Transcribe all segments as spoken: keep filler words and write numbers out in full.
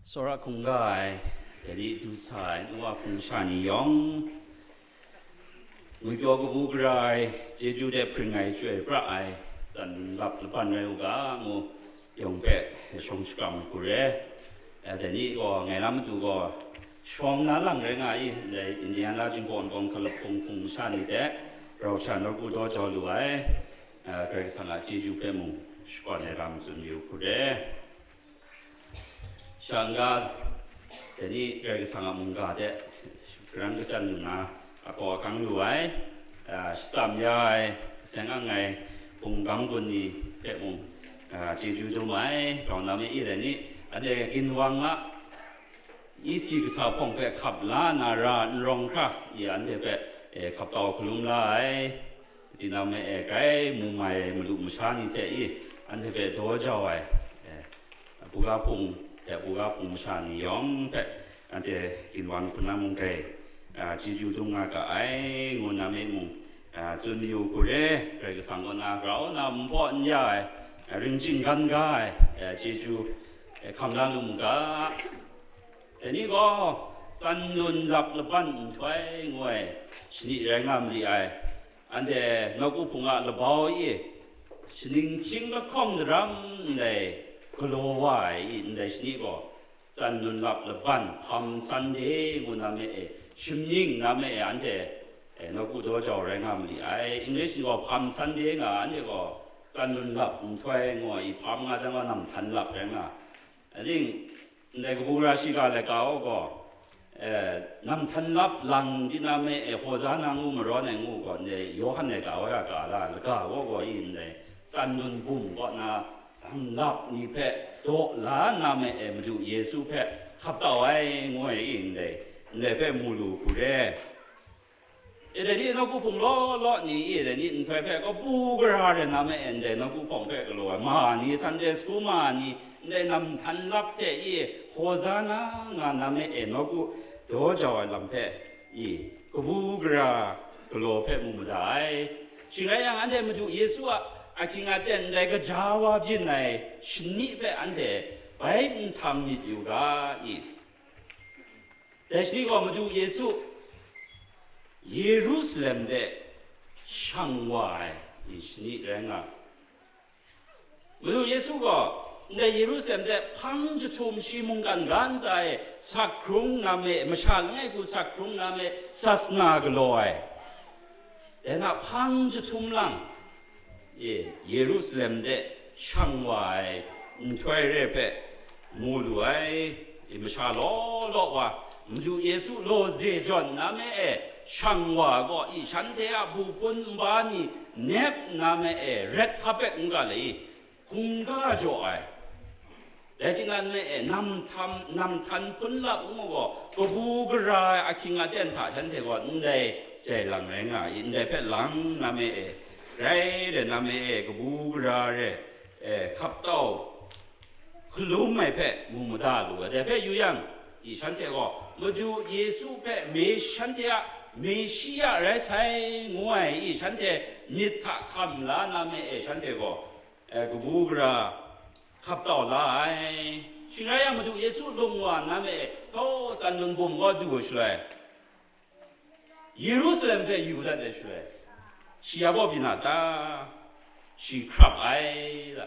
Tsawra hkungga ai, dai ni du sa ai nu wa hpung sha ni yawng, ngwipyaw kabu gara ai, chyeju de hpring ai, chyoi pra ai, tsan lap laban rai u ga, ngu yawng hpe shawng shakram hku re. Eh, dai ni gaw, ngai na matu gaw, shawng na lang rai nga i, ndai Indiana Jinghpaw Wunpawng hkalap hpung hpung sha ni hte, rau sha nawku daw jau lu ai, eh, Karai Kasang a chyeju hpe mung shakawn ai lam tsun yu hku re. Sha n-ga, dai ni Karai Kasang a mungga hte shapran kachyan lu nna, akaw akang lu ai, a, shatsam ya ai, seng ang ai, hpunggang gun ni hpe mung, a, chyeju dum ai, grau na mi i rai ni, anhte ginwang a, isi kasa hpawng hpe hkap la na ra n rawng hkra, i anhte hpe, e, hkap tau hkalum la ai. Tinang me e, grai mu mai ai malu masha ni hte i, anhte hpe daw jau ai, eh, buga hpung hte buga hpung masha ni yawng hpe, anhte ginwang hpun na mung grai, ah, chyeju dum nga ga ai, ngu na me mung, ah, tsun yu hku re, Karai Kasang kaw na grau na npaw n ya ai, ah, ring chinggan ga ai, eh, chyeju, eh, hkam la lu mu ga. Dai ni gaw, tsan lun lap laban nhtoi ngu ai shani rai nga mali ai. Anhte nawku hpung a labau i, shaning hkying lahkawng daram ndai galaw wa ai i, ndai shani gaw, tsan lun lap laban, Palm Sunday ngu na me e, shimying na me e, anhte, e, nawku daw jau rai nga mali ai. English ni gaw Palm Sunday nga, anhte gaw tsan lun lap nhtoi ngu ai i, Palm nga jang gaw, nam htan lap rai nga. Aning, ndai kabu gara shiga laika gaw, eh, nam htan lap lang di na me e, Hozana ngu marawn ai ngu gaw, ndai Yawhan laika wa ya ga la, laga gaw gaw i ndai, tsan lun bum kaw na, lam lap ni hpe daw la na me e, Madu Yesu hpe hkap tau ai, ngu ai i ndai, ndai hpe mu lu hku re. E, dai ni nawku hpung law law ni i, dai ni nhtoi hpe kabu gara re na me e, ndai nawku hpawng hpe galaw ai ma ni, Sunday school ma ni, ndai nam htan lap hte i, Hozana nga na me e, nawku daw jau ai lam hpe i, kabu gara galaw hpe mu mada ai. Shing rai yang, anhte Madu Yesu a ahkying aten ndai gaja wa byin ai shani hpe anhte bai nhtang myit yu ga i. Dai shani gaw Madu Yesu Yerusalem de shang wa ai shani rai nga. Madu Yesu gaw ndai Yerusalem de hpang jahtum shi mungkan ga ntsa e sak hkrung na me, masha langai hku sak hkrung na me, sasana galaw ai. Dai na hpang jahtum lang, e, Yerusalem de shang wa ai nhtoi re hpe mu lu ai, e, masha law law wa, Madu Yesu lawze jawn na me e shang wa gaw, i, shanhte a bu hpun nba ni nep na me e ret hkapek n ga le i, hkungga jaw ai. Dai tinang me e, nam htan, nam htan hpun lap ngu gaw, kabu gara ai ahkying aten hta shanhte gaw ndai jai lang rai nga ai, ndai hpe lang na me e, grai re na me e, kabu gara re, e, hkap tau hkalum ai hpe mu mada lu ai. Dai hpe yu yang, i, shanhte gaw Madu Yesu hpe me, shanhte a Meshiya rai sai ngu ai, i, shanhte myit hta hkam la na me e, shanhte gaw, e, kabu gara hkap tau la ai. Shing rai yang, Madu Yesu lung wa na me e, htaw tsan lun bum gaw du ai shaloi, Yerusalem hpe yu dat ai shaloi, shi ya baw byin a ta? Shi hkrap ai ta?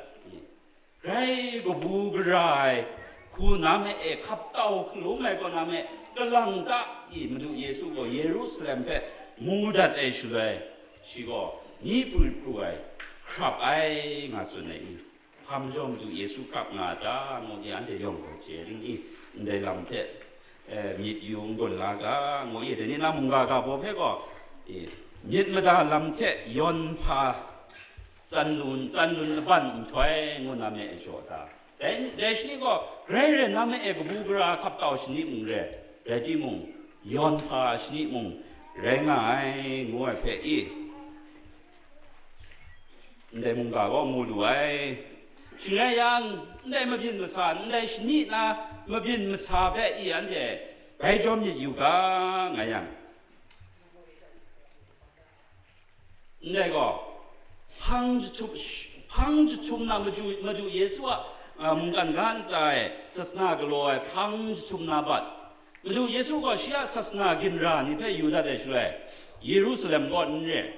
Grai kabu gara ai hku na me e hkap tau hkalum ai kaw na me, kalang ta i Madu Yesu gaw Yerusalem hpe mu dat ai shaloi, shi gaw ni pru pru ai, hkrap ai nga tsun ai i? Hpa majaw Madu Yesu hkrap nga a ta? Ngu i anhte yawng gaw chye ring i? Ndai lam hte, eh, myit yu n-gun la ga, ngu i, dai ni na mungga ga baw hpe gaw, i, myit mada lam hte yawn hpa tsan lun, tsan lun laban nhtoi ngu na me e jaw ta? Dai, dai shani gaw grai rai na me e kabu gara hkap tau shani mung re, rai timung, yawn hpa shani mung rai nga ai, ngu ai hpe i, ndai mungga gaw mu lu ai. Shing rai yang, ndai mabyin masa, ndai shani na mabyin masa hpe i anhte bai jawm myit yu ga, nga yang, ndai gaw, hpang jahtum, hpang jahtum na Madu, Madu Yesu a a, mungkan ga ntsa e sasana galaw ai hpang jahtum na bat. Madu Yesu gaw shi a sasana ginra ni hpe yu dat ai shaloi, Yerusalem kaw n re.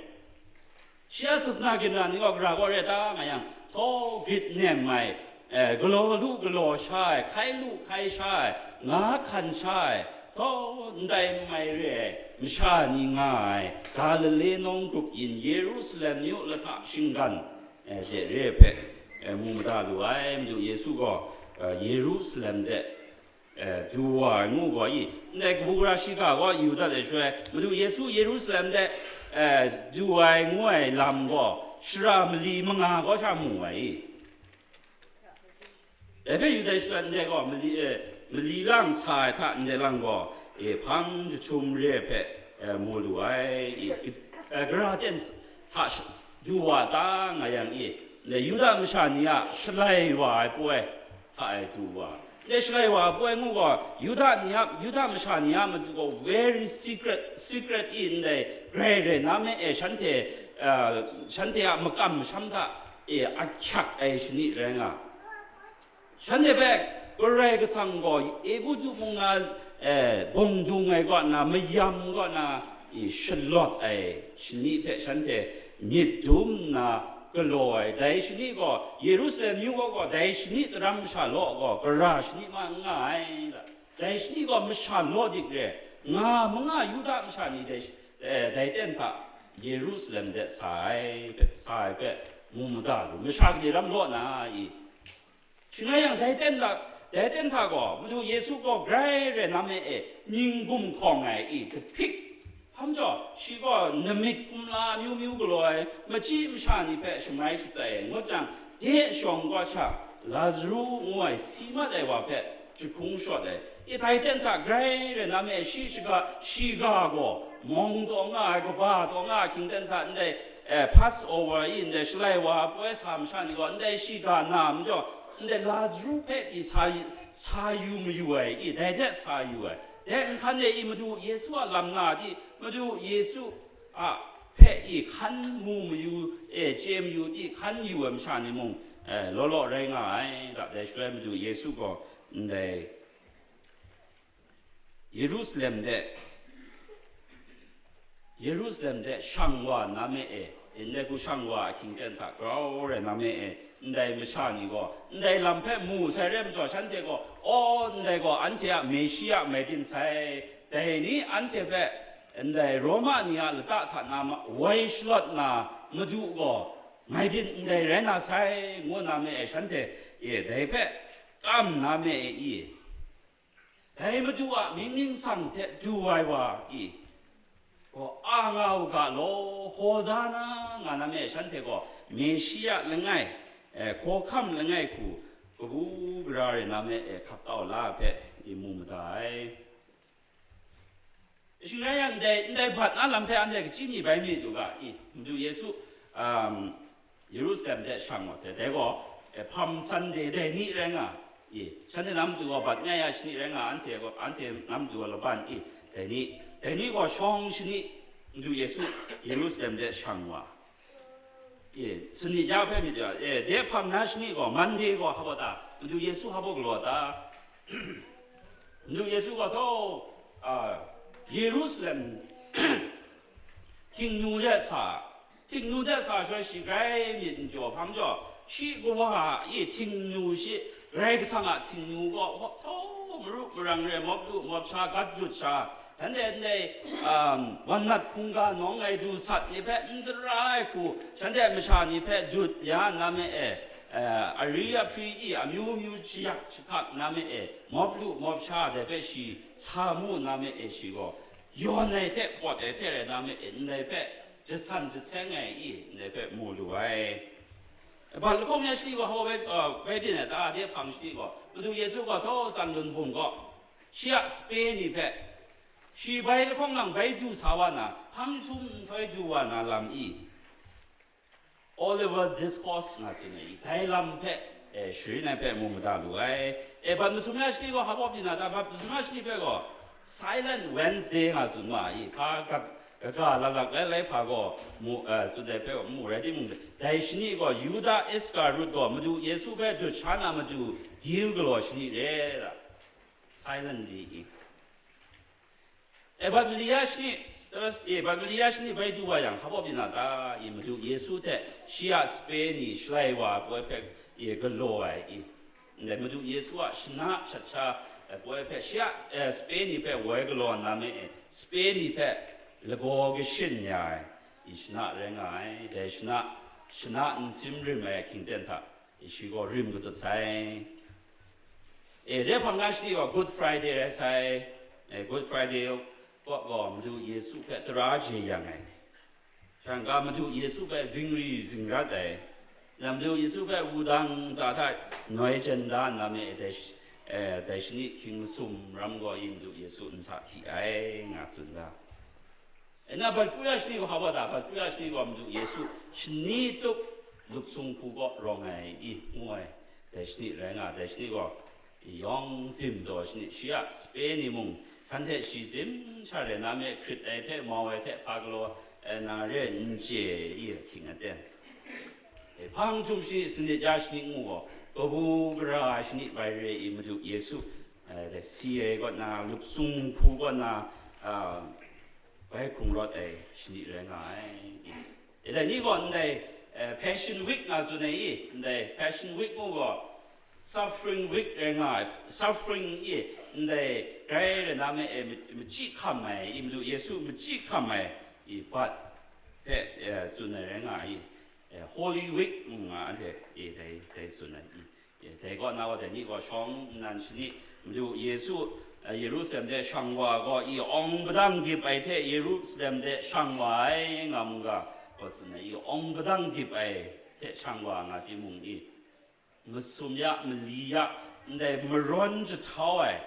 Shi a sasana ginra ni gaw gara kaw re ta nga yang, htaw grit nem ai, eh, galaw lu galaw sha ai, hkai lu hkai sha ai, nga hkan sha ai, htaw ndai n mai re ai masha ni nga ai, Galile nawng grup yin Yerusalem ni u lahta shinggan, eh, de re ai hpe, eh, mu mada lu ai. Madu Yesu gaw, eh, Yerusalem de, eh, du wa ai ngu gaw i, ndai kabu gara shiga gaw yu dat ai shaloi, Madu Yesu Yerusalem de, eh, du ai ngu ai lam gaw shara mali manga gaw sha mu ai i. Dai hpe yu dat ai shaloi, ndai gaw mali, eh, mali lang sa ai hta ndai lang gaw, eh, hpang jahtum re ai hpe, eh, mu lu ai i, eh, gara ten hta sh-, du wa ta nga yang i, ndai Yuda masha ni a shalai wa ai poi hta e du wa. Ndai shalai wa ai poi ngu gaw, Yuda ni a, Yuda masha ni a matu gaw very secret, secret i ndai grai rai na me e, shanhte, eh, shanhte a makam masham hta e ahkyak ai shani rai nga. Shanhte hpe Karai Kasang gaw Egutu mung na, eh, bawng dung ai kaw na, mayam kaw na, i shalawt ai shani hpe shanhte myit dum nna galaw ai. Dai shani gaw, Yerusalem yu gaw gaw, dai shani daram masha law gaw, gara shani ma n nga ai. Dai shani gaw masha law dik re, nga manga Yuda masha ni dai, eh, dai ten hta Yerusalem de sa ai, sa ai hpe mu mada lu, masha gade ram law na i. Shing rai yang, dai ten hta, dai ten hta gaw, Madu Yesu gaw grai rai na me e, ning gumhkawng ai i, dahpik. Hpa majaw, shi gaw namit kumla amyu myu galaw ai, machyi masha ni hpe shamai shatsai ai, ngut jang, de shawng kaw sha, Lazaru ngu ai si mat ai wa hpe jahkung shawt ai. I dai ten hta grai rai na me e, shi shiga, shiga gaw, mawng taw nga ai, kaba taw nga ai, hkying ten hta ndai, eh, Passover i ndai shalai wa poi sa masha ni gaw, ndai shiga na majaw, ndai Lazaru hpe i sa, sa yu mayu ai i, dai hte sa yu ai. Dai nhkan e i Madu Yesu a lam nga di, Madu Yesu a hpe i hkan mu mayu, e, chye mayu di, hkan yu ai masha ni mung, eh, law law rai nga ai. Da, dai shaloi Madu Yesu gaw ndai Yerusalem de, Yerusalem de shang wa na me e, ndai hku shang wa ahkying ten hta grau rai na me e, ndai masha ni gaw, ndai lam hpe mu sai re majaw, shanhte gaw, aw, ndai gaw anhte a Meshia mai byin sai, dai ni anhte hpe ndai Roma ni a lata hta na ma-, woi shalawt na Madu gaw mai byin ndai rai na sai, ngu na me e, shanhte e dai hpe kam na me e i. Dai Madu a mying ningsang hte du ai wa i gaw, a nga u ga law, Hozana nga na me shanhte gaw, Meshia langai, eh, hkawhkam langai hku, kabu gara re na me, eh, hkap kau la ai hpe i mu mada ai. Shing rai yang, ndai, ndai bat na lam hpe anhte kachyi mi bai mi u ga i, Madu Yesu, um, Yerusalem de shang wa sai, dai gaw, eh, Palm Sunday dai ni rai nga i, shanhte na matu gaw bat n ai ya shani rai nga, anhte gaw, anhte na matu gaw laban i, dai ni, dai ni gaw shawng shani, Madu Yesu Yerusalem de shang wa i, sani ya hpe myit ya, eh, de hpang na shani gaw, Monday gaw hpa ta, Madu Yesu hpa galaw ta, Madu Yesu gaw taw, ah, Yerusalem htingnu de sa, htingnu de sa shaloi shi grai myit n pyaw hpang jaw, shi kawa a i htingnu shi, Karai Kasang a htingnu gaw htaw maru marang re, mawp lu mawp sha, gat jut sha, shanhte ndai, um, wan nat hkungga nawng ai du sat ni hpe n dara ai hku, shanhte masha ni hpe dut ya na me e, eh, ari ahpri i amyu myu shayak shahkak na me e, mawp lu mawp sha dai hpe shi sa mu na me e, shi gaw yawn ai hte pawt ai hte rai na me e, ndai hpe jasan jaseng ai i, ndai hpe mu lu ai. Bat lahkawng ya shani gaw hpa bai, uh, bai byin ai ta, de hpang shani gaw, Madu Yesu gaw htaw tsan lun bum gaw, shi a sape ni hpe, shi bai lahkawng lang bai du sa wa na, hpang jahtum nhtoi du wa na lam i, Olivet Discourse nga tsun ai, dai lam hpe, eh, sharin ai hpe mu mada lu ai. Eh, bat masum ya shani gaw hpa bai byin ai ta, bat masum ya shani hpe gaw, Silent Wednesday nga tsun ma i, hpa gat, Kaga laklak lailai hpa gaw mu, eh, tsun ai hpe mu rai timung, dai shani gaw Yuda Iskarut gaw Madu Yesu hpe dut sha na matu diu galaw shani re ra. Silently i. E, bat mali ya shani, Thursday, bat mali ya shani bai du wa yang, hpa bawp yin a ta? I Madu Yesu hte shi a sape ni shalai wa ai poi hpe i galaw ai i. Ndai Madu Yesu a shana shat sha ai poi hpe shi a, eh, sape ni hpe woi galaw nna me e, sape ni hpe lagaw kashin ya ai i shana rai nga ai. Dai shana, shana nsim rim ai hkying ten hta, e, shi gaw rim katut sai. E, dai hpang na shani gaw Good Friday rai sai. E, Good Friday gaw, gaw Madu Yesu hpe tara jeyang ai. Shang ga Madu Yesu hpe zingri zingrat ai. Madu Yesu hpe wudang za hta noi jen da nna me, dai sh-, e, dai shani hkying masum ram gaw i Madu Yesu nsa hti ai, nga tsun da. E na, bat kru ya shani gaw hpa wa ta? Bat kru ya shani gaw Madu Yesu shani tup luksung hku gaw rawng ai i, ngu ai. Dai shani rai nga, dai shani gaw i yawng zim taw shani, shi a sape ni mung, hkan hte shi zim sha re na me, hkrit ai hte mau ai hte hpa galaw ai na re n chye i, ahkying aten. E, hpang jum shani, sanit ya shani ngu gaw, kabu gara ai shani bai re i, Madu Yesu, e, si ai kaw na, luksung hku kaw na, a, bai hkrung rawt ai shani rai nga ai. E, dai ni gaw ndai, e, Passion Week nga tsun ai i, ndai Passion Week ngu gaw, Suffering Week rai nga ai. Suffering i, ndai grai rai na me, e, ma-, machyi hkam ai i, Madu Yesu machyi hkam ai i, bat hpe, e, tsun ai rai nga ai i, e, Holy Week ngu nga anhte, e, dai, dai tsun ai i. Dai gaw na wa, dai ni gaw shawng nnan shani, Madu Yesu, eh, Yerusalem de shang wa gaw, i awng padang dip ai hte Yerusalem de shang wa ai nga mu ga, gaw tsun ai, i awng padang dip ai hte shang wa nga timung i, masum ya, mali ya, ndai marawn jahtau ai,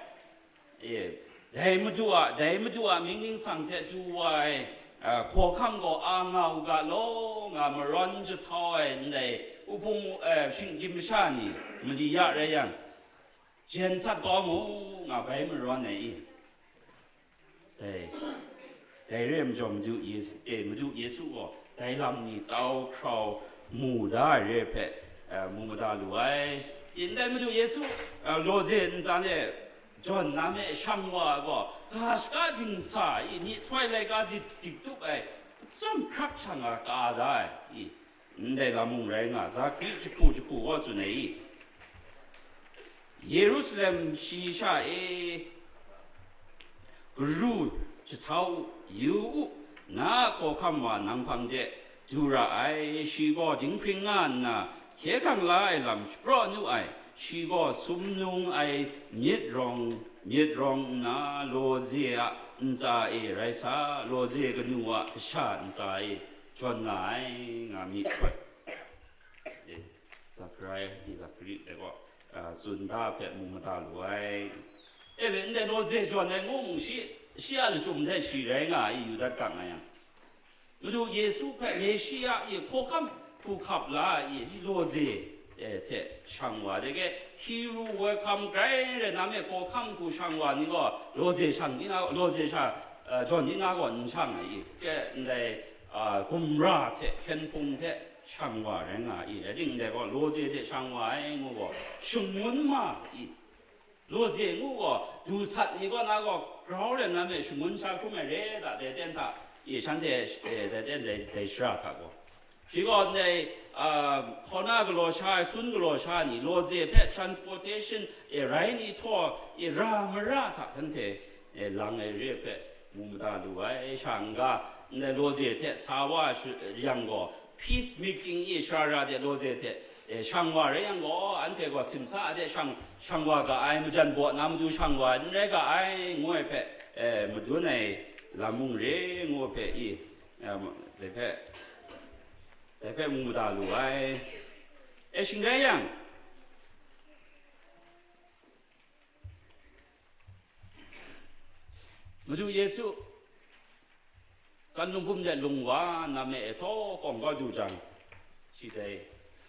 e, dai Madu a, dai Madu a mying ningsang hte du wa ai, a, hkawhkam gaw a nga u ga law, nga marawn jahtau ai ndai uhpung, e, shinggyim masha ni mali ya rai yang, jen sat kau mu, nga bai marawn ai i. Dai, dai re ai majaw Madu Yesu, e, Madu Yesu gaw dai lam ni tau hkrau mu da ai re ai hpe, e, mu mada lu ai. Ndai Madu Yesu, e, lawze ntsa e, jawn na me shang wa ai gaw, ga shaka dingsa i, myihtoi laika dik, dik tup ai, chyum hkrak shang ai ka da ai i, ndai lam mung rai nga, Zakari jahku jahku gaw tsun ai i, Yerusalem shayi sha e, garu jahtau u, yu u, na a hkawhkam wa nang hpang de du ra ai, shi gaw dinghpring nga nna, hkye hkrang la ai lam shapraw nu ai, shi gaw sumnung ai myit rawng, myit rawng nna, lawze a ntsa e rai sa, lawze kanu a kasha ntsa e jawn nga ai, nga myit hkoi. E, Zakaria, i Zakari e gaw, a, tsun da hpe mu mada lu ai. E, ndai lawze jawn ai ngu mung shi, shi a lachyum hte shi rai nga ai, Yuda kang nga yang. Madu Yesu hpe Meshia i hkawhkam hku hkap la ai i, lawze, e, hte shang wa de ge, Hebrew welcome cry rai na me hkawhkam hku shang wa ni gaw, lawze shang ni na, lawze sha, e, jawn ni na gaw n shang ai i, ke ndai, a, gumra hte hpyen hpung hte shang wa rai nga i, rai timung, ndai gaw lawze hte shang wa ai ngu gaw, shangun ma i, lawze ngu gaw, du sat ni kaw na gaw, grau rai nna me shangun sha hkrum ai re da, dai ten hta, i, shanhte, e, dai ten dai, dai shara hta gaw. Shi gaw ndai, a, hkaw na galaw sha ai, sun galaw sha ni, lawze hpe transportation, e, rai ni htaw, e, ra mara hta shanhte, e, lang ai re hpe mu mada lu ai. Sha n-ga, ndai lawze hte sa wa shi-, yang gaw, peace making i shara ra de lawze hte, e, shang wa rai yang gaw, anhte gaw simsa de shang, shang wa ga ai, majan baw na matu shang wa n rai ga ai, ngu ai hpe, e, madun ai lam mung re, ngu ai hpe i, e, dai hpe, dai hpe mu mada lu ai. E, shing rai yang, Madu Yesu, tsan lung bum de lung wa nna me e htaw kawng kau du jang, shi dai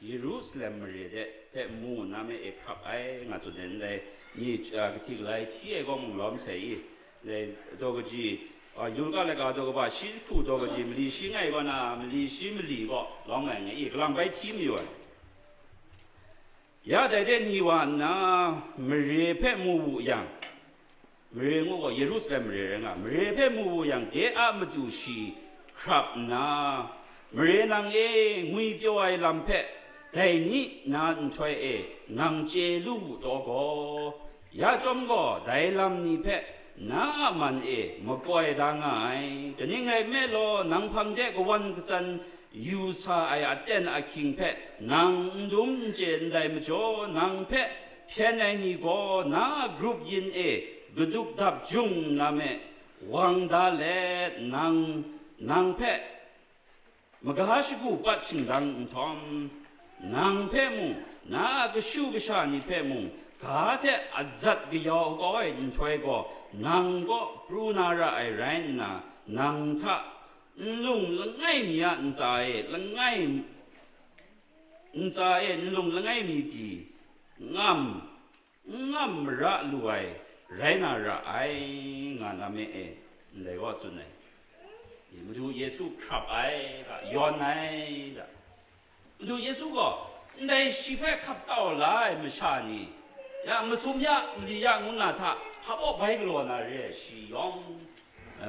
Yerusalem mare de hpe mu nna me e hkrap ai, nga tsun ai, ndai mi, a, kahti galai hti ai gaw mung lawm sai i, ndai daw kaji a, Luka laika daw kaba shi jahku daw kaji mali shi ngai kaw na, mali shi mali kaw lawm ai nga i, kalang bai hti mayu ai. Ya dai de ni wa nna, mare hpe mu wu yang, mare ngu gaw Yerusalem mare rai nga, mare hpe mu wu yang, de a matu shi hkrap nna, "Mare nang e, ngwi pyaw ai lam hpe dai ni na nhtoi e nang chye lu wu taw gaw, ya chyawm gaw dai lam ni hpe na a man e makoi da nga ai. Kaning rai nme law, nang hpang de kawan katsan yu sa ai aten ahkying hpe nang n dum n chye ndai majaw, nang hpe hpyen ai ni gaw na a grup yin e gaduk dap jung na me, wang da let, nang, nang hpe maga shagu pat shingdang nhtawm, nang hpe mung, na a kashu kasha ni hpe mung, ga hte azat kayau kau ai nhtoi gaw, nang kaw pru na ra ai rai nna, nang hta nlung langai mi a ntsa e langai, ntsa e nlung langai mi pyi ngam, n ngam mara lu ai rai na ra ai, nga na me e, ndai gaw tsun ai. Madu Yesu hkrap ai ga, yawn ai ga, Madu Yesu gaw ndai shi hpe hkap tau la ai masha ni, ya masum ya, mali ya ngu na hta hpa baw bai galaw na re ai, shi yawng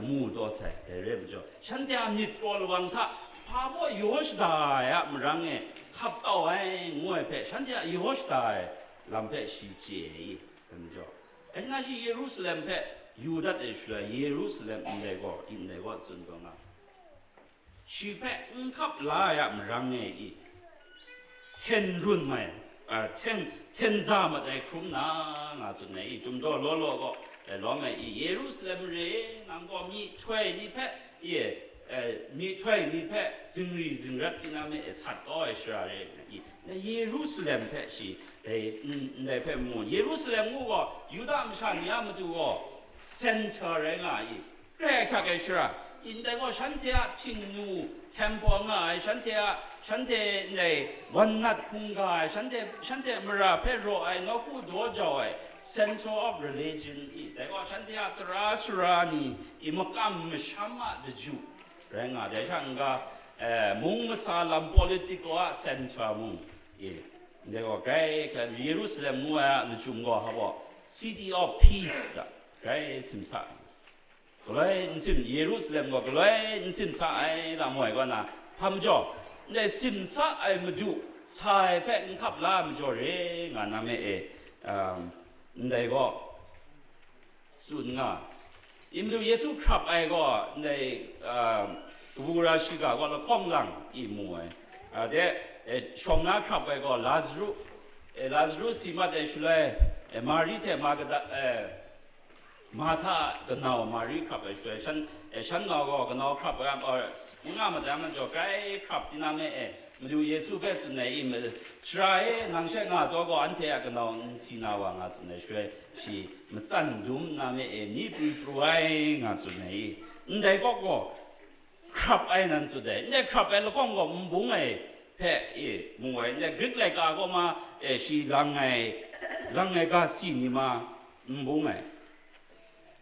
mu taw sai. Dai re ai majaw, shanhte a myit kraw lawang hta hpa baw yaw shada ai a marang e hkap tau ai, ngu ai hpe, shanhte a yaw shada ai lam hpe shi chye ai i? Dai majaw, kaning na shi Yerusalem hpe yu dat ai shaloi, Yerusalem ndai gaw, ndai gaw tsun taw nga, shi hpe n hkap la ai a marang e i, hten run mai, a, hten, hten za mat ai hkrum na, nga tsun ai i, Chyum daw law law gaw, e, lawm ai i, Yerusalem mare, nang gaw myihtoi ni hpe, i, e, myihtoi ni hpe zingri zingrat tinang e sat kau ai shara re, i, Yerusalem hpe shi dai, n-, ndai hpe mu. Yerusalem ngu gaw, Yuda masha ni a matu gaw, center rai nga ai i, grai hkyak ai shara, ndai gaw shanhte a htingnu temple nga ai, shanhte a, shanhte ndai wan nat hkungga ai, shanhte, shanhte mara hpe raw ai, nawku daw jau ai, center of religion i, dai gaw shanhte a tara sara ni i, makam masham a daju rai nga, dai sha n-ga, eh, mung masa lam political a center mung, e, ndai gaw grai hkyan, Yerusalem ngu ai a lachyum gaw, hpa gaw, City of Peace ta, grai simsa, galoi n sim, Yerusalem gaw galoi n simsa ai ta mu ai kaw na, hpa majaw, ndai simsa ai Madu sa ai hpe n hkap la ai majaw re, nga na me e, um, ndai gaw, tsun nga. Madu Yesu hkrap ai gaw, ndai, ah, kabu gara shiga gaw lahkawng lang i mu ai. A de, e, shawng na hkrap ai gaw Lazaru, e, Lazaru si mat ai shaloi, e, Mari hte Magda-, e, Marhta kanau Mari hkrap ai shaloi, shan, e, shan nau gaw kanau hkrap ai, or, n nga mat ai majaw, grai hkrap tinang e, e, Madu Yesu hpe tsun ai i, ma-, "Sara e, nang she nga taw gaw, anhte a kanau n si na wa," nga tsun ai shaloi, shi matsan dum nna me e, myi pru pru ai, nga tsun ai i. Ndai kaw gaw, hkrap ai nan tsun ai, ndai hkrap ai lahkawng gaw, n bung ai hpe e, mu ai, ndai Grik laika kaw ma e, shi lang ai, lang ai ga si ni ma, n bung ai.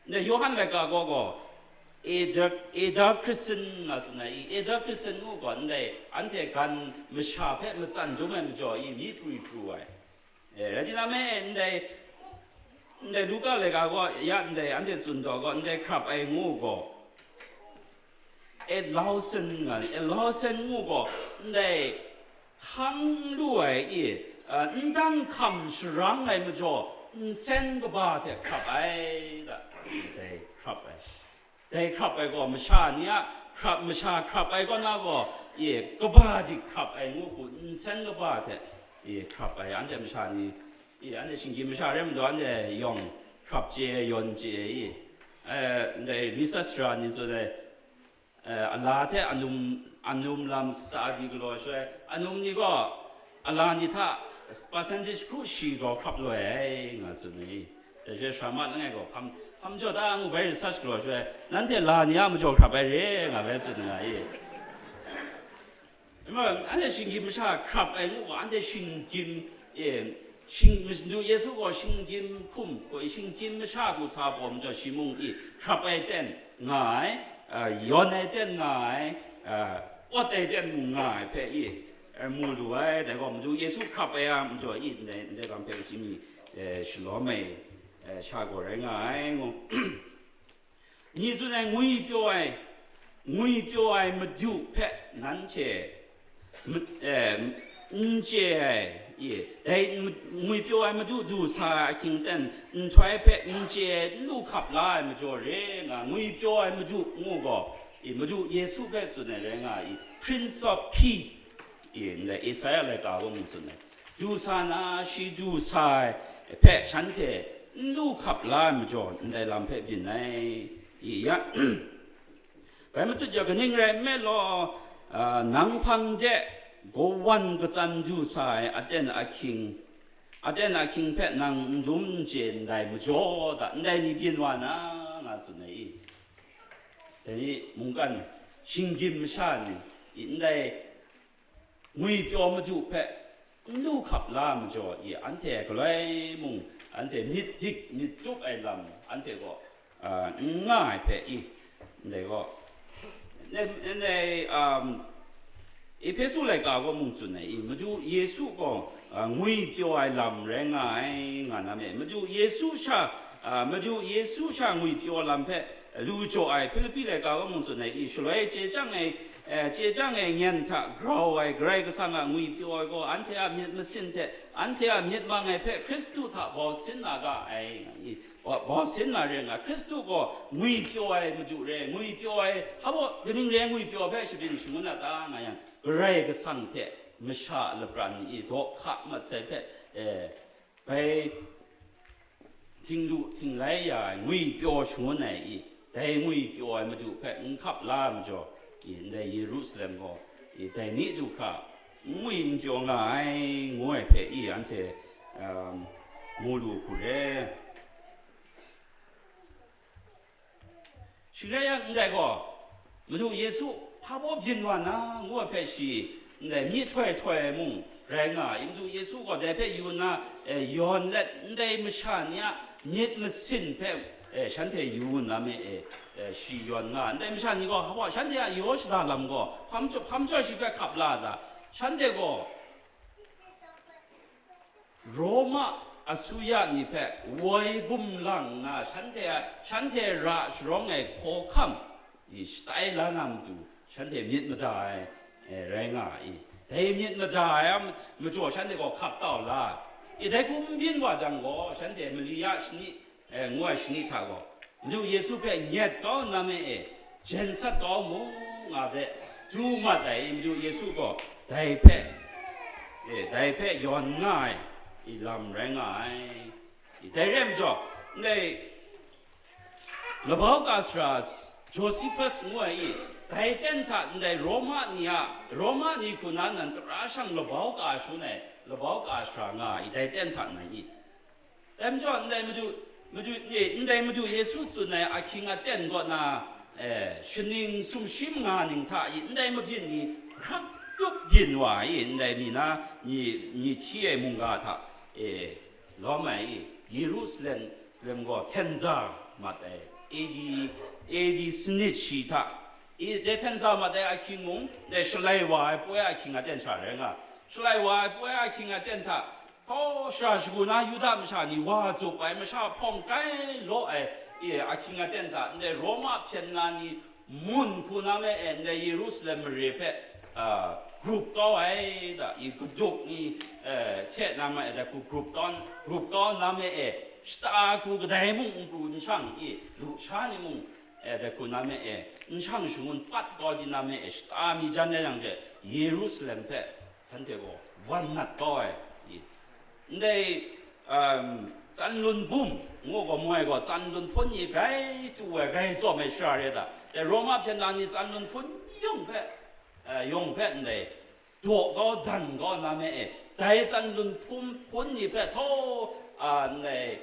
Ndai Yawhan laika gaw gaw, Elder, Elder Christian nga tsun ai i, Elder Christian ngu gaw, ndai anhte gan masha hpe matsan dum ai majaw i, myi pru pru ai. E, rai tinang me, ndai, ndai Luka laika gaw, ya ndai anhte tsun taw gaw, ndai hkrap ai ngu gaw, Elausen nga, Elausen ngu gaw, ndai hkang n lu ai i, a, ndang hkam sharang ai majaw, nsen kaba hte hkrap ai, da, dai hkrap ai. Dai hkrap ai gaw, masha ni a hkrap, masha hkrap ai kaw na gaw, i, kaba dik hkrap ai ngu hku, nsen kaba hte, i, hkrap ai, anhte masha ni, i, anhte shinggyim masha rai majaw, anhte yawng hkrap chye ai, yawn chye ai, i, e, ndai research ra ni tsun ai, e, ala hte anum, anum lam sa di galaw shaloi, anum ni gaw ala ni hta percentage hkru shi gaw hkrap loi ai, nga tsun ai. Dai shaloi sara ma langai gaw, hpam, hpam jaw da ngu bai research galaw shaloi, nanhte la ni a majaw hkrap ai re, nga bai tsun nga i. Nma, anhte shinggyim masha hkrap ai ngu gaw, anhte shinggyim, e, Shing, Madu Yesu gaw shinggyim hkum, ko shinggyim masha hku sa pawm jaw, shi mung i hkrap ai ten nga ai, a, yawn ai ten nga ai, a, pawt ai ten mung nga ai hpe i, e, mu lu ai. Dai gaw Madu Yesu hkrap ai a majaw i ndai, ndai lam hpe chyinghkam, e, shalawm ai, e, sha gaw rai nga ai, ngu. Ni tsun ai, ngwipyaw ai, ngwipyaw ai Madu hpe nanhte ma-, eh, n chye ai, i, dai ma-, ngwipyaw ai Madu du sa ai ahkying ten nhtoi hpe n chye ai, n lu hkap la ai majaw re nga, ngwipyaw ai Madu ngu gaw, i, Madu Yesu hpe tsun ai rai nga i, Prince of Peace, i, ndai Isaya laika gaw mung tsun ai. Du sa na, shi du sa ai hpe shanhte n lu hkap la ai majaw, ndai lam hpe byin ai, i ya. Bai matut ya, kaning rai nme law, a, nang hpang de kawan katsan du sa ai aten ahkying, aten ahkying hpe nang n dum n chye ndai majaw da, ndai ni byin wa na, nga tsun ai i. Dai ni mungkan shinggyim masha ni, i, ndai ngwipyaw Madu hpe n lu hkap la majaw i, anhte galoi mung, anhte myit dik myit tup ai lam, anhte gaw, a, n nga ai hpe i, ndai gaw, ne, ne, um, Ehpesu laika gaw mung tsun ai i, Madu Yesu gaw, a, ngwipyaw ai lam rai nga ai, nga na me. Madu Yesu sha, a, Madu Yesu sha ngwipyaw lam hpe lu jaw ai, Hpilipi laika gaw mung tsun ai i, shaloi chye chyang ai, eh, chye chyang ai ngen hta grau ai Karai Kasang a ngwipyaw ai gaw, anhte a myit masin hte anhte a myit mang ai hpe Hkristu hta bau sin na ga ai, i, bau, bau sin na ring ai. Hkristu gaw ngwipyaw ai Madu re, ngwipyaw ai, hpa baw kaning re ngwipyaw hpe shabyin shangun a ta nga yang, Karai Kasang hte masha a lapran ni i daw hka mat sai hpe, eh, bai htinglu htinglai ya ai ngwipyaw shangun ai i, dai ngwipyaw ai Madu hpe n hkap la ai majaw, i, ndai Yerusalem gaw, i, dai ni du hkra n ngwi n pyaw nga ai, ngu ai hpe i, anhte, um, mu lu hku re. Shing rai yang, ndai gaw, Madu Yesu hpa baw byin wa na, ngu ai hpe shi, ndai myihtoi htoi ai mung rai nga ai. Madu Yesu gaw dai hpe yu nna, eh, yawn let, ndai masha ni a myit masin hpe, eh, shanhte yu nna me e, eh, shi yawn nga ai. Ndai masha ni gaw, hpa baw shanhte a yaw shada lam gaw, hpa majaw, hpa majaw shi hpe hkap la ai ta? Shanhte gaw, Roma asuya ni hpe woi gumlang nna, shanhte a, shanhte ra sharawng ai hkawhkam i shatai la na matu, shanhte myit mada ai, eh, rai nga ai. Dai myit mada ai a majaw, shanhte gaw hkap tau la ai. Dai hku n byin wa jang gaw, shanhte mali ya shani, eh, ngu ai shani hta gaw, Madu Yesu hpe nyet kau nna me e, jen sat kau mu, nga de, du mat ai Madu Yesu gaw dai hpe, eh, dai hpe yawn nga ai, i lam rai nga ai. I dai re ai majaw, ndai labau ka sara Josephus ngu ai i, dai ten hta ndai Roma ni a, Roma ni hku na nan tara shang labau ka shangun ai, labau ka sara nga ai, dai ten hta nan i. Dai majaw, ndai Madu, Madu, e, ndai Madu Yesu tsun ai ahkying aten kaw na, e, shaning sumshi manga ning hta i ndai mabyin ni hkrak tup byin wa ai, ndai mi na, ni, ni hti ai mungga hta, e, lawm ai i, Yerusalem, Yerusalem gaw hten za mat ai, A D, A D sanit shi hta, i, dai hten za mat ai ahkying mung, dai shalai wa ai poi ahkying aten sha rai nga, shalai wa ai poi ahkying aten hta, Hkaw shara shagu na Yuda masha ni wa zup ai, masha hpawng kai law ai, e, ahkying aten hta, ndai Roma hpyen na ni mun hku na me e, ndai Yerusalem mare hpe, a, grup kau ai, da, i, kaduk ni, e, hte na me e, da, hku grup kau, grup kau na me e, shata hku kadai mung n pru n shang, i, lusha ni mung, e, dai hku na me e, n shang shangun pat kau di na me e, shata mi jan rai yang hte, Yerusalem hpe shanhte gaw wan nat kau ai, i, ndai, um, Tsanlun Bum ngu gaw, moi gaw, Tsanlun hpun ni grai tu ai, grai tsawm ai shara re ta? Dai Roma hpyen na ni Tsanlun hpun yawng hpe, eh, yawng hpe ndai daw kau, dan kau na me e, dai Tsanlun hpun, hpun ni hpe htaw, a, ndai,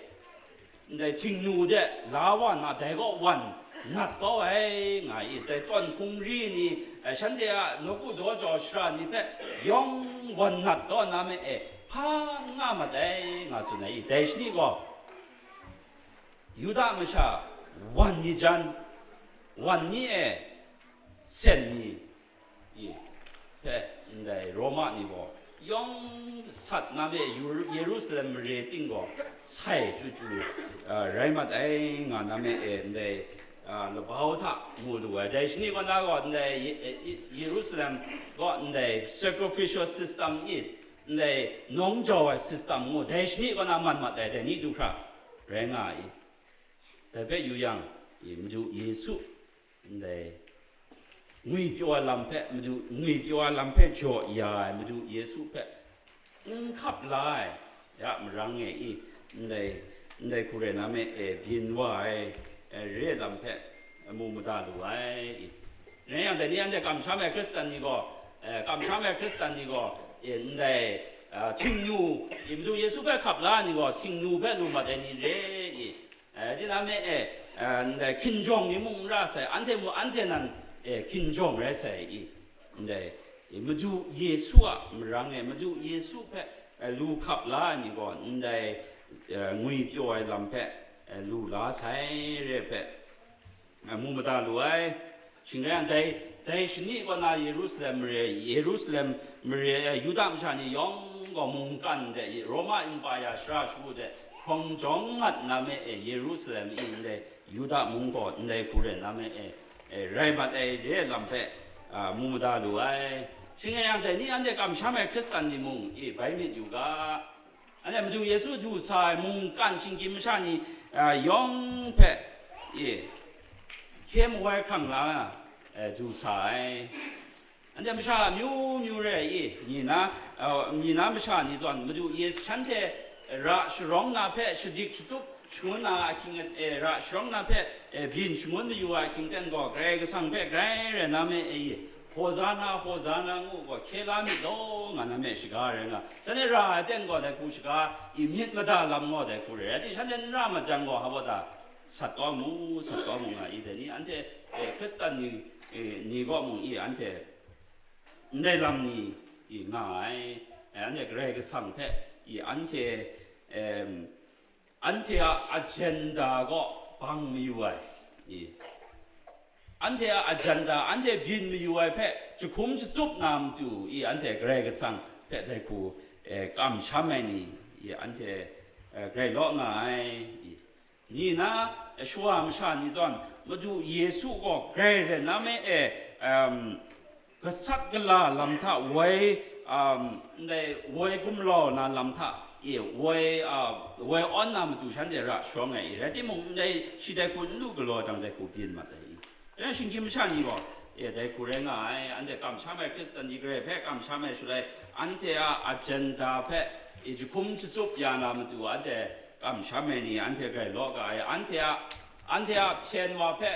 ndai htingnu de la wa na, dai kaw wan nat kau ai, nga i, dai tawn hkungri ni, eh, shanhte a nawku daw jau shara ni hpe yawng wan nat kau na me e, hpa n nga mat ai, nga tsun ai i. Dai shani gaw, Yuda masha wan ni jan, wan ni e sen ni i hpe ndai Roma ni gaw yawng sat na me Yeru-, Yerusalem mare ting gaw sai chyu chyu, a, rai mat ai, nga na me e, ndai, a, labau hta mu lu ai. Dai shani kaw na gaw ndai Ye-, e, i-, Yerusalem gaw ndai sacrificial system i, ndai nawng jau ai system ngu, dai shani kaw na man mat ai, dai ni du hkra rai nga ai. Dai hpe yu yang, i, Madu Yesu ndai ngwipyaw ai lam hpe, Madu, ngwipyaw ai lam hpe jaw ya ai Madu Yesu hpe n hkap la ai, ya marang e i, ndai, ndai hku rai na me e, byin wa ai, e, re ai lam hpe mu mada lu ai i. Rai yang, dai ni anhte kamsham ai Hkristan ni gaw, e, kamsham ai Hkristan ni gaw, e, ndai, a, htingnu, i, Madu Yesu hpe hkap la ai ni gaw, htingnu hpe lu mat ai ni re i, e, tinang me e, e, ndai hkinjawng ni mung n ra sai, anhte mung anhte nan, e, hkinjawng rai sai i, ndai, e, Madu Yesu a marang e, Madu Yesu hpe, e, lu hkap la ai ni gaw, ndai, e, ngwipyaw ai lam hpe, e, lu la sai re hpe, a, mu mada lu ai. Shing rai yang, dai, dai shani kaw na Yerusalem mare, Yerusalem mare, a, Yuda masha ni yawng gaw mungkan de, Roma Empire shara shagu de hkrawng jawng ngat na me e, Yerusalem i ndai Yuda mung gaw ndai hku rai na me e, e, rai mat ai re ai lam hpe, a, mu mada lu ai. Shing rai yang, dai ni anhte kamsham ai Hkristan ni mung i bai myit yu ga. Anhte Madu Yesu du sa ai mungkan shinggyim masha ni, a, yawng hpe, e, hkye mahkrai hkrang la, e, du sa ai. Anhte masha amyu myu re ai, e, ni na, a, ni na masha ni zawn Madu Yesu shanhte ra sharawng na hpe shadik shatup shangun na ahkying, e, ra sharawng na hpe, e, byin shangun mayu ai ahkying ten gaw, Karai Kasang hpe grai rai na me, e, Hozana, Hozana ngu gaw hkye la myit law, nga na me shaga rai nga. Shanhte ra ai ten gaw dai hku shaga i myit mada lam gaw dai hku rai. Rai timung, shanhte n ra mat jang gaw, hpa baw ta, sat kau mu, sat kau mu, nga i. Dai ni anhte, e, Hkristan ni, e, ni gaw mung i, anhte ndai lam ni i nga ai. E, anhte Karai Kasang hpe i anhte, em, anhte a ajenda gaw bang mayu ai, i, anhte a ajenda, anhte byin mayu ai hpe jahkum shatsup na matu, i, anhte Karai Kasang hpe dai hku, e, kamsham ai ni, i, anhte, e, grai law nga ai, i. Ni na, e, shawa masha ni zawn Madu Yesu gaw grai rai na me e, em, gasat gala lam hta woi, um, ndai woi gumlau na lam hta, e, woi, a, woi awn na matu shanhte ra sharawng ai, e, rai timung, ndai shi dai hku n lu galaw jang, dai hku byin mat ai, e. Dai shinggyim masha ni gaw, e, dai hku rai nga ai, anhte kamsham ai Hkristan ni, Karai hpe kamsham ai shaloi, anhte a ajenda hpe, e, jahkum shatsup ya na matu, anhte kamsham ai ni, anhte grai law ga ai, anhte a, anhte a hpyen wa hpe,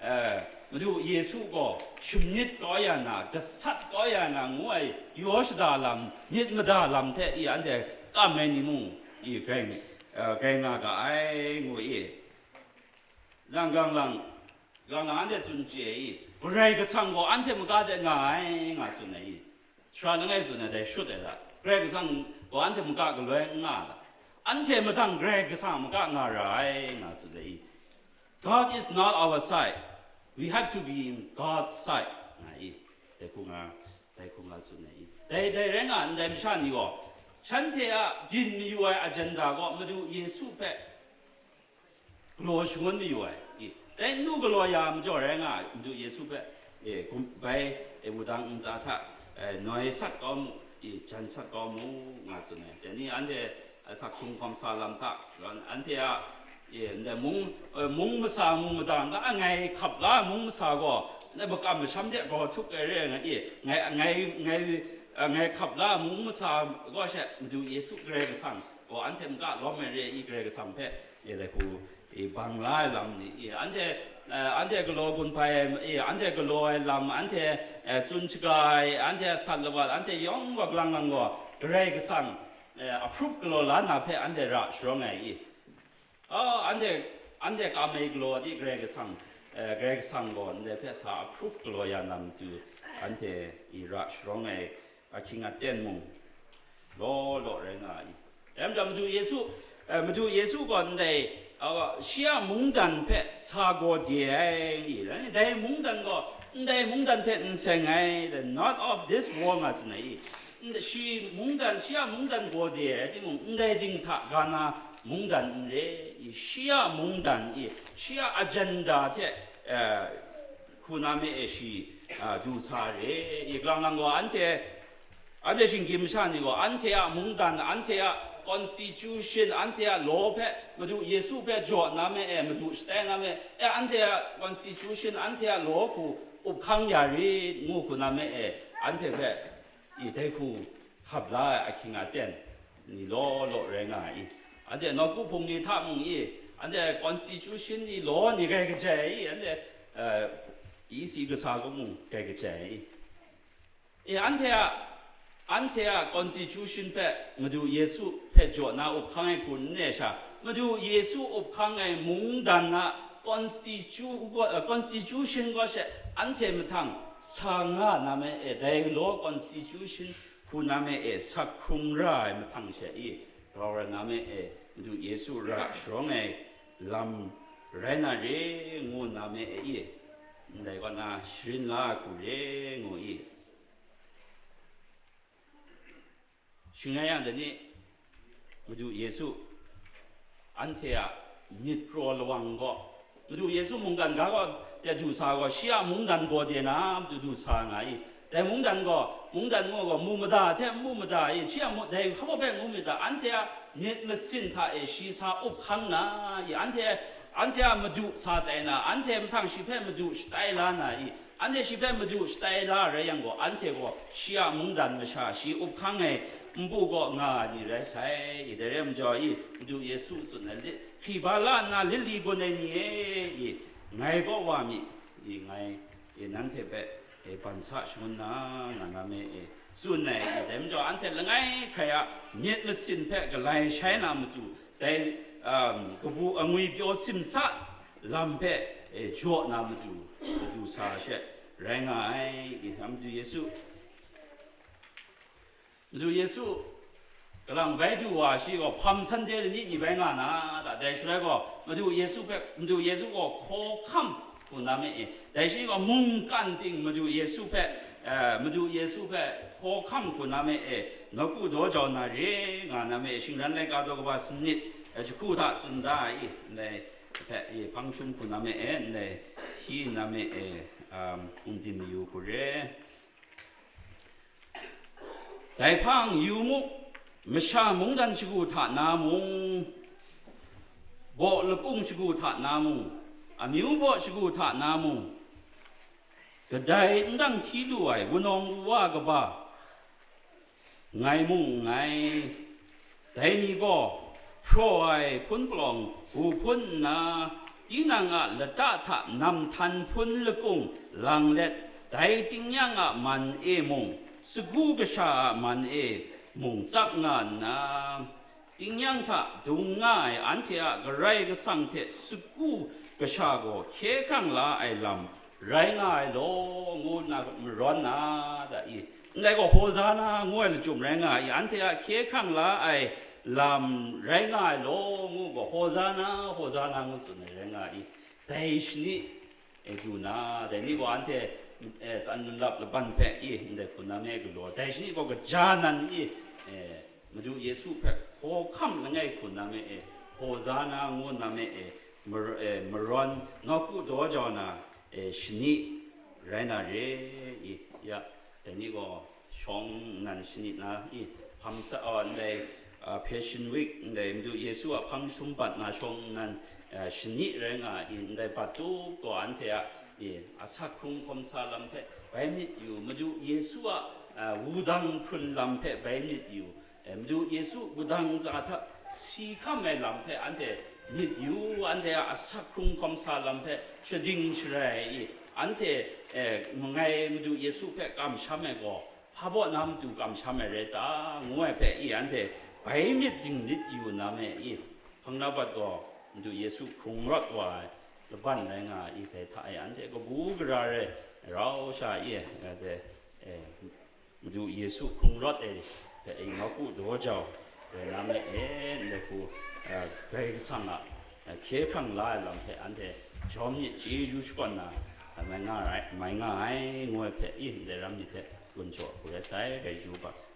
e, Madu Yesu gaw shamyit kau ya na, gasat kau ya na ngu ai yaw shada lam, myit mada lam hte i anhte kam ai ni mung i grai, e, grai nga ga ai, ngu i. Lang, gang lang, gang lang, anhte tsun chye i, Karai Kasang gaw anhte maga de nga ai, nga tsun ai i. Sara langai tsun ai dai shut ai da. Karai Kasang gaw anhte maga galoi n nga da. Anhte madang Karai Kasang maga nga ra ai, nga tsun ai i. God is not our side. We have to be in God's side, nga i. Dai hku nga, dai hku nga tsun ai i. Dai, dai rai nga ndai masha ni gaw, shanhte a byin mayu ai ajenda gaw Madu Yesu hpe galaw shangun mayu ai, i, dai n lu galaw ya majaw rai nga ai, Madu Yesu hpe, e, kum-, bai, e, wudang ntsa hta, e, noi sat kau mu, i, jan sat kau mu, nga tsun ai. Dai ni anhte, e, sak hkrung hkawm sa lam hta, an-, anhte a, e, ndai mung, e, mung masa mung madang ga, a, ngai hkap la ai mung masa gaw, ndai makam masham hte grau htuk ai re ai nga, i, ngai, ngai, ngai, e, ngai hkap la ai mung masa gaw she Madu Yesu Karai Kasang gaw anhte maga lawm ai re i, Karai Kasang hpe, e, dai hku, e, bang la ai lam ni, e, anhte, e, anhte galaw gun hpai ai, e, anhte galaw ai lam, anhte, e, tsun shaga ai, anhte sat lawat, anhte yawng gaw galang lang gaw, Karai Kasang, e, approve galaw la na hpe anhte ra sharawng ai i. A, anhte, anhte kam ai galaw di Karai Kasang, e, Karai Kasang gaw ndai hpe sa approve galaw ya na matu, anhte i ra sharawng ai ahkying aten mung, law law rai nga ai. Dai majaw Madu Yesu, eh, Madu Yesu gaw ndai, ah, shi a mungdan hpe sa gaw de ai, dai mungdan gaw, ndai mungdan hte n seng ai, the not of this world nga tsun ai. Shi mungdan, shi a mungdan gaw de ai timung, ndai ding hta ga na mungdan n re, shi a mungdan, shi a agenda hte, eh, hku na me e shi, ah, du sa re, kalang lang gaw anhte, anhte shinggyim masha ni gaw, anhte a mungdan, anhte a constitution, anhte a law hpe, Madu Yesu hpe jaw na me e, madu shatai na me e, anhte a constitution, anhte a law hku up hkang ya rit ngu hku na me e, anhte hpe i dai hku hkap la ai ahkying aten ni law law rai nga ai. Anhte nawku hpung ni hta mung i, anhte constitution ni law ni gai kajai i, anhte, eh, E C kasa kaw mung gai kajai i. E, anhte a, anhte a constitution hpe Madu Yesu hpe jaw na up hkang ai hku n re sha, Madu Yesu up hkang ai mungdan a constitu-, constitution gaw she anhte mahtang sa nga na me e, dai law constitution hku na me e, sa hkrung ra ai mahtang she i, rau rai na me e, Madu Yesu ra sharawng ai lam rai na re ngu na me e i, ndai kaw na sharin la ai hku re ngu i. Shing rai yang, dai ni Madu Yesu anhte a myit kraw lawang gaw, Madu Yesu mungdan ga gaw, de du sa gaw, shi a mungdan gaw de na, Madu du sa nga i. Dai mungdan gaw, mungdan gaw, gaw mu mada hte mu mada i, shi a mu, dai hpa hpe ngu myit da, anhte a myit masin hta e shi sa up hkang na i, anhte, anhte a madu sa tai na, anhte mahtang shi hpe madu shatai la na i, anhte shi hpe madu shatai la rai yang gaw, anhte gaw shi a mungdan masha, shi up hkang ai npu gaw nga ai ni rai sai, i dai rai majaw i, Madu Yesu tsun ai lit, hkri ba la nna lit li gun ai ni e, i, ngai kaw wa mi, i, ngai, i, nanhte hpe, e, ban sa shangun na, nga na me, e, tsun ai, i, dai majaw anhte langai hkrai a myit masin hpe galai shai na matu, dai, um, kabu angwi pyaw simsa lam hpe, e, jaw na matu, matu sa she rai nga ai, i, Madu Yesu, Madu Yesu kalang bai du wa shi gaw, Palm Sunday ni ni bai nga na, da, dai shaloi gaw, Madu Yesu hpe, Madu Yesu gaw hkawhkam hku na me e, dai shi gaw mungkan ting Madu Yesu hpe, eh, Madu Yesu hpe hkawhkam hku na me e, nawku daw jau na re nga na me e, shingran laika daw kaba sanit, eh, jahku hta tsun da ai, ndai hpe, e, hpang htum hku na me e, ndai hti na me e, um, hpung din mayu hku re. Dai hpang yu mu, masha mungdan shagu hta na mung, baw lakung shagu hta na mung, amyu baw shagu hta na mung, kadai n dang hti lu ai wunawng wuwa kaba ngai mung nngai. Dai ni gaw hpraw ai hpun palawng gu hpun nna, tinang a lata hta nam htan hpun lakung lang let, dai tingnyang a man e mung, sagu kasha a man e mung tsap nga nna, tingnyang hta dung nga ai anhte a Karai Kasang hte sagu kasha gaw hkye hkrang la ai lam rai nga ai law, ngu nna marawn na da i? Ndai gaw Hozana ngu ai lachyum rai nga ai, anhte a hkye hkrang la ai lam rai nga ai law, ngu gaw Hozana, Hozana ngu tsun ai rai nga ai. Dai shani, e, du na, dai ni gaw anhte, e, tsan nlap laban hpe i, ndai hpun na me galaw, dai shani gaw kaja nan i, e, Madu Yesu hpe hkawhkam langai hpun na me e, Hozana ngu na me e, mar-, e, marawn nawku daw jau na, e, shani rai na re i, ya, dai ni gaw shawng nnan shani na i, hpang sa, a, ndai, a, Passion Week, ndai Madu Yesu a hpang sumpat na shawng nnan, a, shani rai nga i, ndai bat tup gaw anhte a, i, asak hkrung hkawm sa lam hpe bai myit yu, Madu Yesu a, a, wudang hkrun lam hpe bai myit yu, e, Madu Yesu wudang ntsa hta si hkam ai lam hpe anhte myit yu, anhte a asak hkrung hkawm sa lam hpe shading sharai i, anhte, e, mangai Madu Yesu hpe kamsham ai gaw, hpa baw na matu kamsham ai rai ta, ngu ai hpe i, anhte bai myit dinglit yu na me i? Hpang na bat gaw Madu Yesu hkrung rawt wa ai laban rai nga ai, i, dai hta e anhte kabu gara rai rau sha i, anhte, e, Madu Yesu hkrung rawt ai hpe, i, Ngaku Daw Jau rai na me e, ndai hku, eh, Karai Kasang a, eh, hkye hkrang la ai lam hpe anhte jawm myit chyeju shakawn na, eh, mai nga rai, mai nga ai, ngu ai hpe, i, ndai ram myit hte gun jaw hku rai sai, rai ju ga sai.